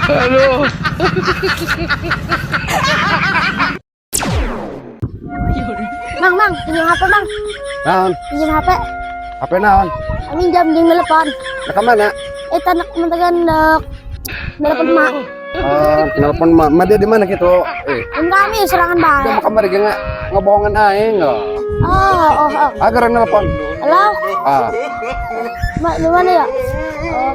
Halo. Mang, mang, pinjam HP, Mang. Naon? Pinjam HP. HP naon? Minjam jeung telepon. Ka mana? Eh, tanak mentagan dek. Telepon mak. Eh, telepon ma, ma dia di mana gitu? Eh, Enggak kami serangan dia bae. mau kamar ge ngebohongan aing. Oh. Oh, oh, oh. Agar nelpon. Halo, Ah, Mak, di mana ya? Oh. Oh,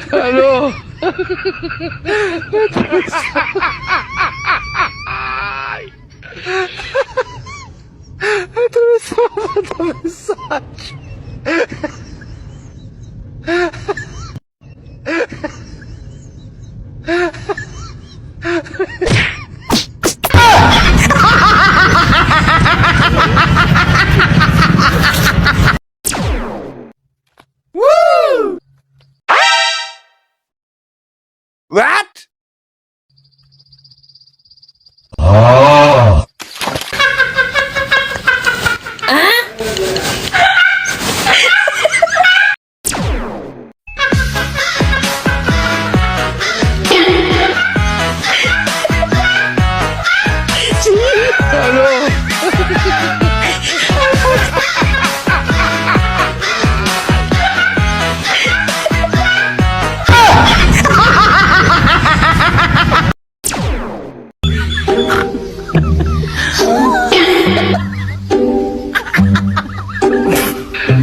Halo. What? Halo.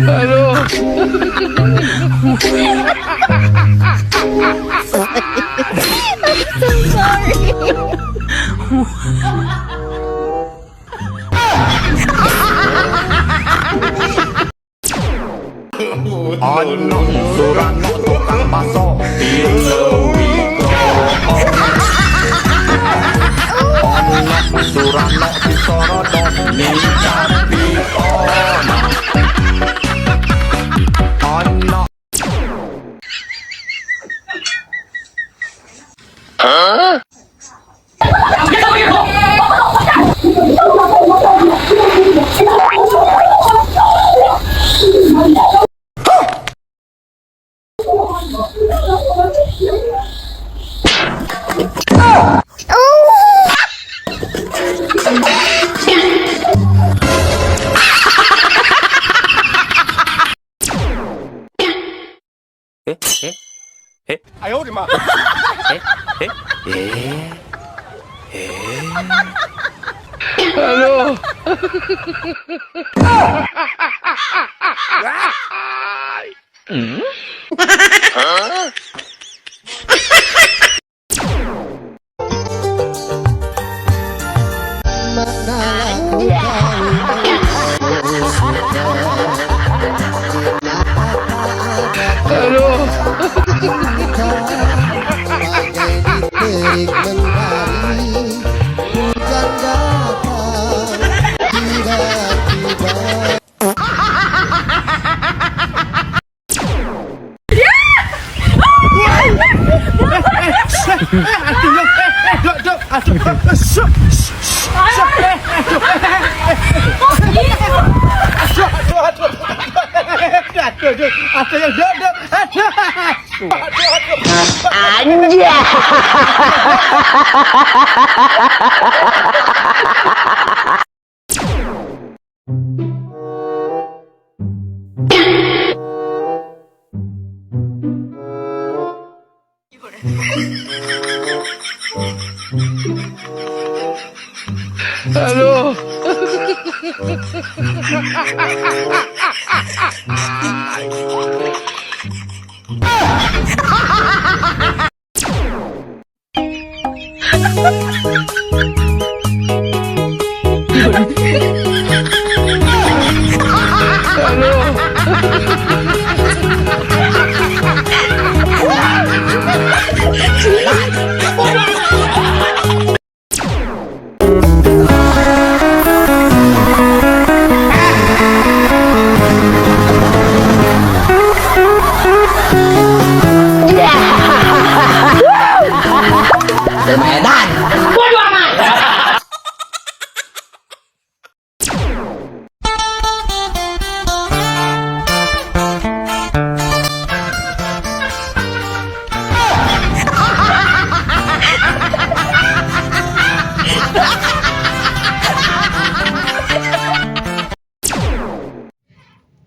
Halo. Ono surano tukang baso di Leuwi Ono surano di Sorodo ni ono Ono. Halo. Halo. Bagai diterik mentari, hujan datang tiba-tiba. Halo. Halo.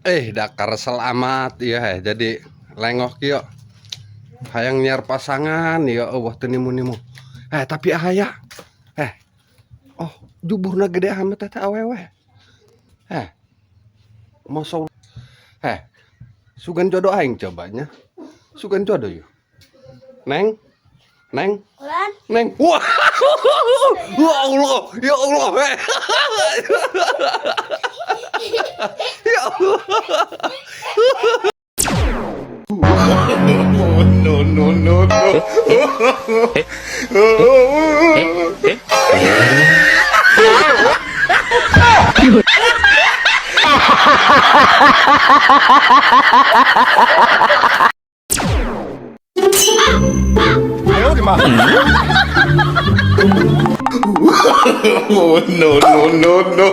Dakar selamat ya, jadi lengok kieu. Hayang nyiar pasangan ya Allah teu nimu-nimu. Tapi aya. Oh, juburna gede amat teh awewe. Masa sugan jodoh aing cobanya. Sugan jodoh yuk. Neng. Neng. Ulan. Neng. Wah. Ya Allah, ya Allah. Ya Allah. No, no, no, no. Oh, no, no, no, no.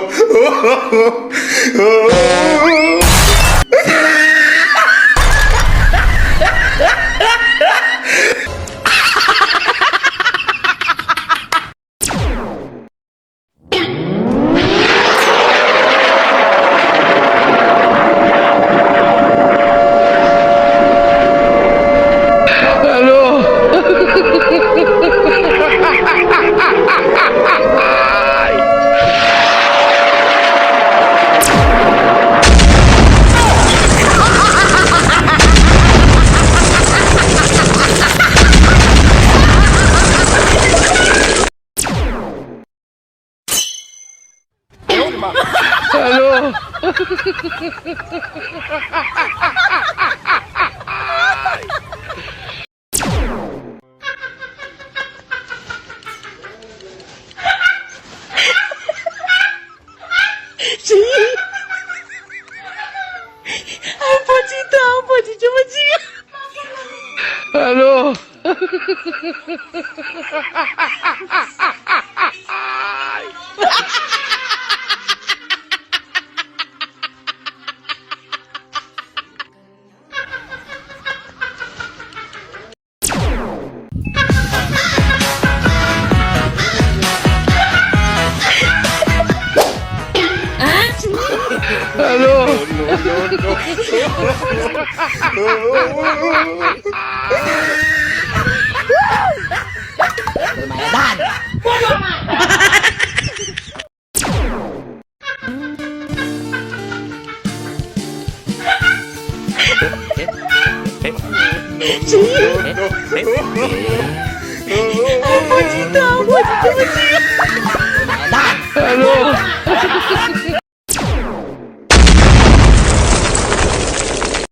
Aduh. Aduh. Aduh. Aduh. Aduh.